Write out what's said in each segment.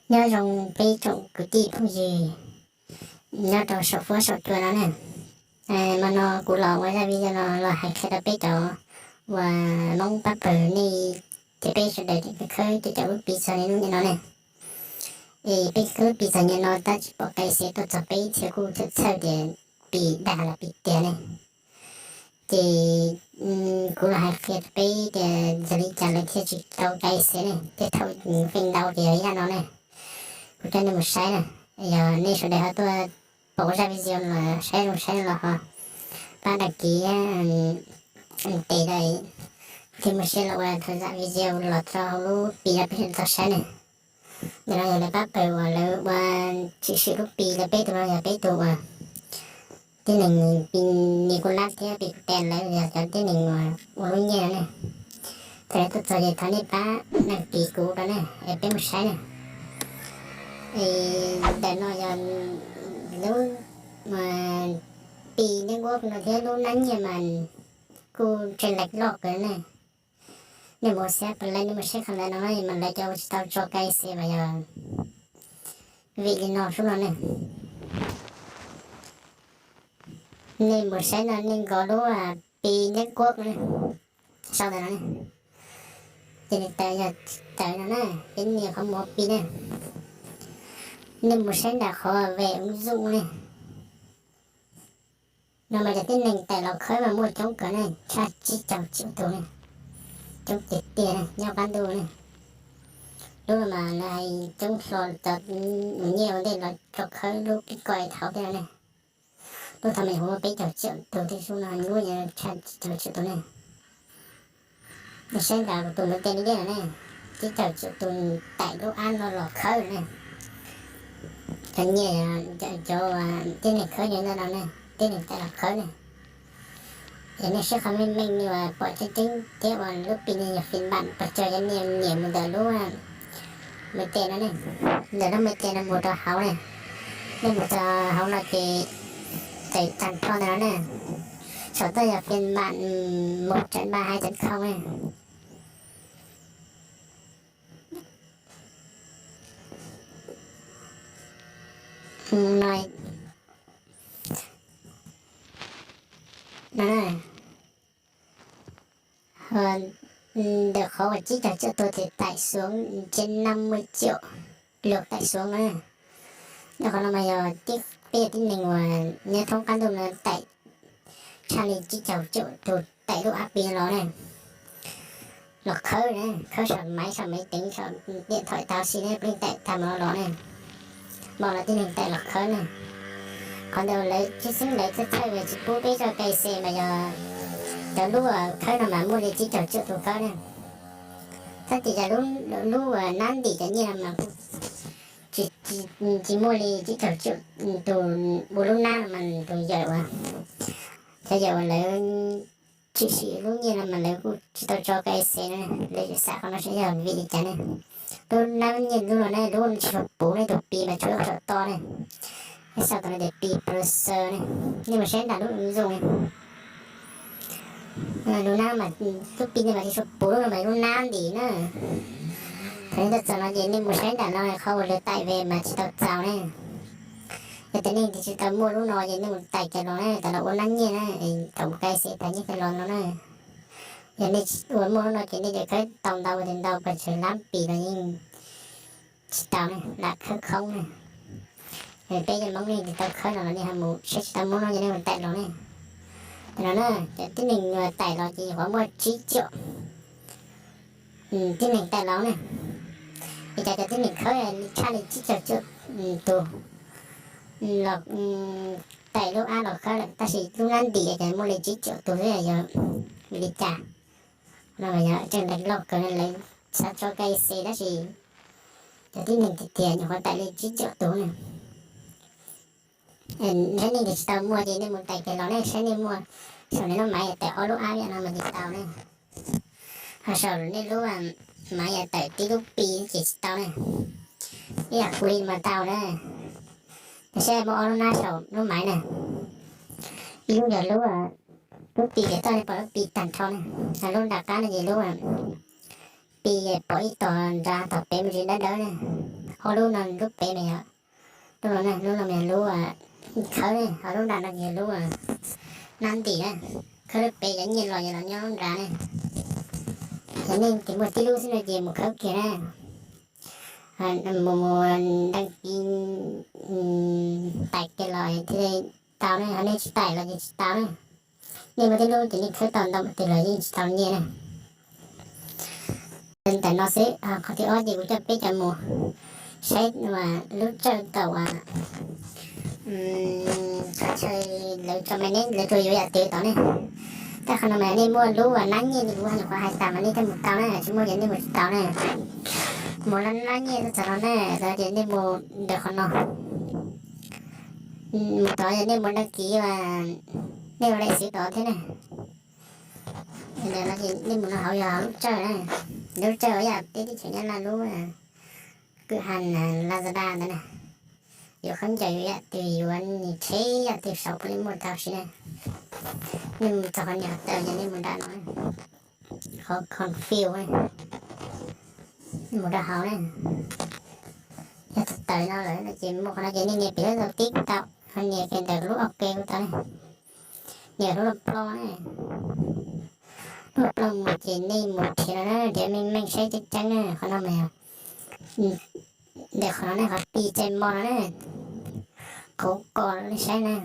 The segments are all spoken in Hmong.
Nyob zoo peb tsoom kwv tij phooj ywg nyob rau saum fuab saum cua no ne. Hmo no kuv los ua zaj video no los hais qhia rau peb cov uas Hmoob pab pawg nej thiab peb sawv daws khawb cov lub Pi txog niaj hnub niam no ne. Es peb khawb lub Pi txog niaj no tab tsis pom K Y C tuaj txog peb thiab kuj txhawj txhawj tias Pi dag los Pi tiag ne. Ces kuv los hais qhia rau peb tias yog li cas lawv thiaj tsis tau K Y C ne, thiab thaum feem ntau ces yog ib yam no ne. Kuv coj nej mus saib na, yog nej sawv daws ho tuaj pom zaj video no los saib zoo saib los ho pab đăng ký tes da thiab mus share los ua tham zaj video los rau hauv lub Pi no peb tau saib ne. Ntawm no yog lawv pab pawg uas lawv ua tshwm sim lub Pi, lawv peb tus no yog peb tus uas tib neeg Pi Nikulab thiab Pi Kuv Tes lawv yog cov tib neeg uas ua lub nyiaj no ne. Thaum lawv tuaj txog ces thov nej pab đăng ký kuv rau ne es peb mus saib ne. Es ntawm no yog lub Pi Network no thiab lub nab nyiaj mas kuj tseem laim loj kawg ne. Nej mus xab pes lawv, nej mus saib qhov ntawd no mas lawv cov ua tsis tau tso K Y C mas yog vim li no xwb no ne. Nej mus saib no nej nkaus lub Pi Network no ne, sau ntawm no ne. Ces nws tawm yog tawm no na, ces nej nias qhov mus Pi ne. Nej mus saib nram qhov về ứng dụng ne. No mas cov tib neeg tawm los khawb mas muaj coob kawg ne, tshaj tsib caug triệu tus ne. Coob tiag tiag ne, nyob qab ntuj ne. Lub no mas lawv hais coob hlo cov mus nyiaj ua ntej los tso khawb lub Bitcoin thaud thiab no ne. Lub thaud mas muaj peb caug triệu tus thiab, lub no lub tshaj tsib caug triệu tus ne. Nej saib nram tus Maiv Tes dej no ne, tsib caug triệu tus tawm lub app no los khawb ne. Cov nyiaj, cov tib neeg khawb nyiaj ntawm no ne, tib neeg tawm los khawb ne. Es nej saib qhov meej meej uas pom tseeb tseeb thiab uas lub Pi no yog phiên bản pes tsawg, yog nej nias mus ntawm lub Maiv Tes no ne, ntawm lub Maiv Tes no mus rau hauv ne, nej mus rau hauv no ces tawm tag nrho ntawm no ne, saum toj yog phiên bản một chấm ba hai chấm không ne. No, no, ntawm qhov uas tsib caug triệu tus thì tải xuống trên năm mươi triệu lượt tải xuống na. Nyob qhov no mas yog tib, peb yog tib neeg uas nyob thoob qab ntuj no tải tshaj li tsib caug triệu tus tải lub app Pi no los ne. Los khawb ne, khawb saum máy, saum máy tính, saum điện thoại tau si ne, peb tải tag mus los los ne. Mas los tib neeg tawm los khawb ne. Qhov ntawd lawv tshwj xeeb lawv txhawj txhawj tsis pub peb tso K Y C mas yog cov lub khawb no mas muaj li tsib caug triệu tus khawb ne. Tab sis cov lub nab ntim cov nyiaj no mas tsis, tsis muaj li tsib caug triệu tus ua lub nab no mas tus yawm uas, cov yawm uas lawv tshwm sim lub nyiaj no mas lawv kuj tsis tau tso K Y C na, lawv tsis xam qhov no saib yog vim li cas ne. Lub nab nyiaj lub no ne, lub no tsis tshua puv ne, tus Pi mas tshuav lub qhov to ne. Sau tam no tias Pi Browser ne, nej mus saib nram lub ứng dụng ne. Lub nab mas, lub Pi no mas tsis tshua puv, lub no mas lub nab ntim na. Thaum nej tuaj txog no ces nej mus saib nram no qhov uas lawv tải về mas tsis tau txaus ne. Yog tias nej tsis tau muaj lub no ces nej mus tải cov los ne, tau los ua nab nyiaj na, tau K Y C tau nyiaj cov los no na. Yog nej uas muaj lub no ces nej yuav khawb tau ntau tias ntau, pes tsawg lab Pi los yeej tsis tau ne, lam khawb khoob ne. Peb cov Hmoob nej tsis tau khawb no los nej ho mus saib tsis tau muaj no ces nej mus tải los ne. Tam no na, cov tib neeg tải los ces qhov muaj tsib triệu tib neeg tải los ne. Es cov, cov tib neeg khawb tshaj li tsib caug triệu tus los tải lub app los khawb lawm, tab sis lub nab ntim ces muaj li tsib triệu tus xwb, yog vim li cas? No yog tseem laim loj kawg, lawv xav tso K Y C tab sis cov tib neeg tiag tiag nyuam qhuav tải li tsib triệu tus ne. Saib nej tsis tau muaj ces nej mus tải kiag los ne, saib nej muaj, saum nej lub máy tải ob lub app no mas tsis tau ne. Ho saum nej lub máy tải tib lub Pi ces tsis tau ne. Ib yam kuv li mas tau na. Saib muaj ob lub nab saum lub máy na. Ib lub yog lub, lub Pi ces toj nej pom lub Pi tag nrho na. Lub nram qab no ces lub Pi pom ib tog nrad tog pem me ntsis dawb dawb na. Ob lub no lub pem mas yog lub no ne, lub no mas yog lub khawb ne, ho lub nram no yog lub nab ntim na. Khawb lub pem cov nyiaj los yog los nyob lub nrad ne. Yog nej tias muaj tib lub xwb no ces mus khawb kiag na. Mus mus đăng ký tais kiag los thiaj li tau ne, ho nej tsis tais los ces tsis tau na. Nej muaj tib lub ces nej khawb tau ntau mus twg los yeej tsis tau nyiaj na. Ntawm no xwb, qhov thib ob ces kuv coj peb cov mus saib lub tsawj tau uas qhov chaw lawv tso maiv neb lawv tsuas yuav yam twg tod ne. Tab qhov no mas nej muaj lub uas nab nyiaj li kuv nyuam qhuav hais tas mas nej thiaj mus tau na, tsis muaj ces nej mus tsis tau na. Mus nab nyiaj txog no na, txog ces nej mus ntawm qhov no. Mus tod yog nej mus đăng ký uas nej ua đại sứ tod thiab na. Nej mus no hauv yog lub tsawj na, lub tsawj uas yam peb teb chaws Nyab Laj lub kwj ha Lazada ntawd na. Yuav khaub ncaws yuav yam twg yuav nws tsheb yam twg saum puav leej muaj tau siv na. Nej mus txog qhov niam qhov taw ces nej mus nram no, qhov confirm, nej mus rau hauv na. Yog txog taws no lawm no ces muaj qhov no ces nej nias pem lub tau tib tau, ho nias kiag ntawm lub ok kuv tau ne. Nias lub plob ne, lub plob mus ces nej mus nrhiav no na, nrhiav meej meej saib tseeb tseeb na. Qhov no mas yog ntawm qhov no ne, qhov pi tsai mo no ne, qhov ko nej saib na.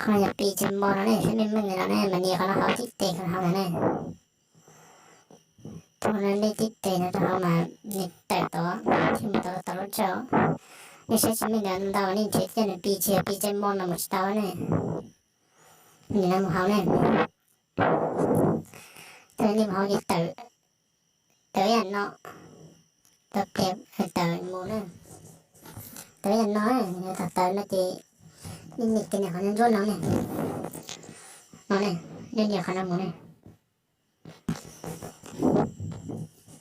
Qhov no yog pi tsai mo no ne, saib meej meej li no ne, mas nias qhov no hauv tib teg qhov hauv ntawd ne. Thaum no nej tib teg no rau hauv mas nws tawm tod thiab mus tau tau lub tsawj. Nej saib tsis meej ntau ntau nej nrhiav coj nws pi, tsis yog pi tsai mo mas mus tsis tau ne. Nim no mus hauv ne, thaum nej mus hauv ces tawm, tawm ib yam no, tawm pliag tawm mus na, tawm ib yam no, yog thaum tawm no ces nej nias kiag qhov ntsuab ntsuab no ne, no ne, nej nias qhov no mus ne.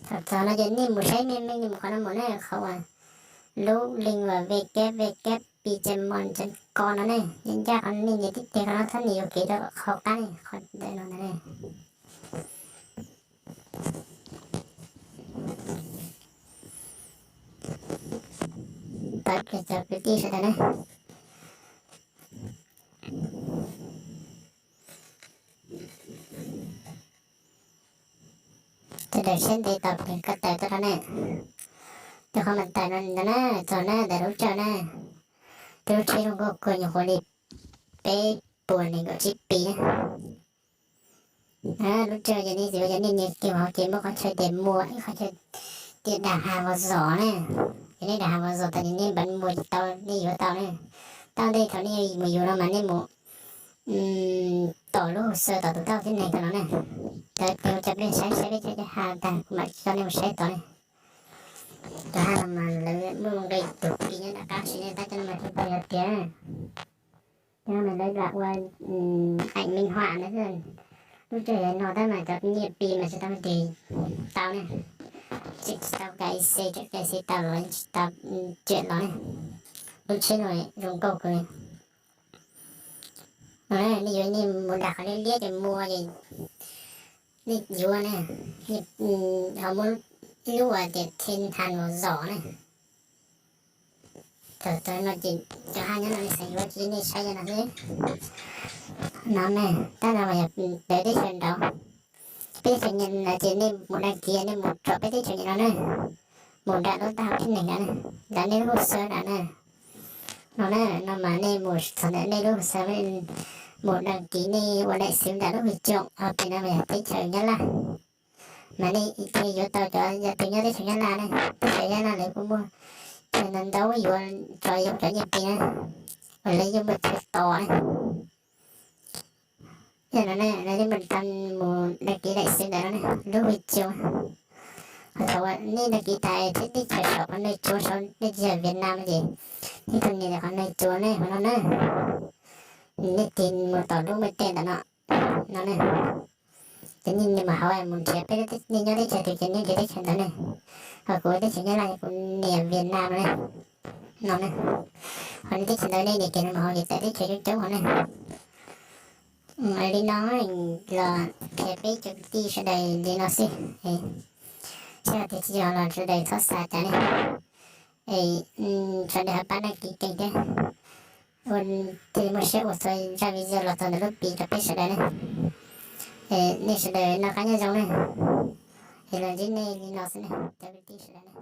Thaum txog no ces nej mus saib meej meej, nej mus qhov no mus ne, qhov uas lub link uas www pi tsai mo tsai ko no ne, nej ncaj qhov nej nias tib teg qhov no txhob nias yuam kev rau qhov qab ne, qhov ntawm no ntag ne. Tawm pliag cov kwv tij sawv daws na. Sawv daws siab ntev tos pliag koj tawm tuaj rau ne. Rau qhov mas tawm no ntag na, txog na ntawm lub tsawj na. Tus lub tsheb zoo nkauj kawg, nyuam qhuav li peb puas nees nkaum tsib pi na. Lub tsawj ces nej xav, yog nej nias kiag hauv ces muaj qhov chaw tias mua, ib qhov chaw tias đặt hàng vào giỏ ne. Yog nej đặt hàng vào giỏ tas ces nej bấm mua ces tau, nej yuav tau ne. Tau ntej thaum nej mus yuav no mas nej mus tom lub hồ sơ tom tus taub hau tib neeg tau no ne. Cov peb cov peb saib saib peb cov cov ha tag kuv mam tso nej mus saib tod ne. Cov ha no mas lawv muaj nqi tus pi nyob nram qab sim neej tab cov no mas tus pi yog tiag. Cov no mas lawv lam ua ảnh minh họa na. Lub tsawj yog no tab mas cov nyiaj pi mas tsis tau tig tau ne. Tsis tau cais xe, tsis cais xe tau los tsis tau ciam los ne. Lub tsheb no zoo nkauj kawg. No nej yuav nej mus nram qhov liab liab ces mua ces nej yuav ne, ho muaj ib lub uas tias thêm hàng vào giỏ ne. Thaum txog no ces cov ha nyob no nej xav yuav ces nej saib no xwb. No ne, tab no mas yog peb teb chaws nraud. Peb teb chaws nyab laj ces nej mus đăng ký, nej mus tsom peb teb chaws nyab laj no ne, mus nram lub taub hau tib neeg nrad ne, nram nej lub hồ sơ nrad ne. No na, no mas nej mus txog ntawm nej lub hồ sơ, mus đăng ký nej ua đại sứ nram lub huy chương, ho pem no mas yog teb chaws nyab laj. Mas nej thiaj yuav tau cov, yog tus nyob teb chaws nyab laj ne, teb chaws nyab laj lawv kuj muaj chaw ntau ntau yuav tso yoo cov nyiaj pi na, uas lawv yeej muaj chaw tos na. Yog no ne, nej mus đăng ký đại sứ ntawm no ne, lub huy chương. Ho thaum uas nej đăng ký tas thiab teb chaws saum qhov nws tsuas saum nej tsis yog Việt Nam no ces nej tus nias qhov nws tsuas ne, qhov no na, nej tig mus tom lub mej tej ntawm no, no ne. Ces nej nias mus hauv mus nrhiav peb, nej nyob teb chaws twg ces nej nrhiav teb chaws ntawd ne. Ho kuv teb chaws nyab laj kuv nias Việt Nam no ne. No ne. Ho nej teb chaws ntawd nej nias kiag no mus hauv ces tawm teb chaws coob coob hauv ne. Li no los qhia peb cov kwv tij sawv daws li no xwb. Tshiab tiag tiag los sawv daws txhob xav cas ne, es sawv daws ho pab đăng ký kênh thiab, ua thiaj li muaj siab ua txhua zaj video los txog ntawm lub pi rau peb sawv daws ne. Es nej sawv daws noj qab nyob zoo ne, es los ntsib nej li no xwb ne, cov kwv tij sawv daws ne.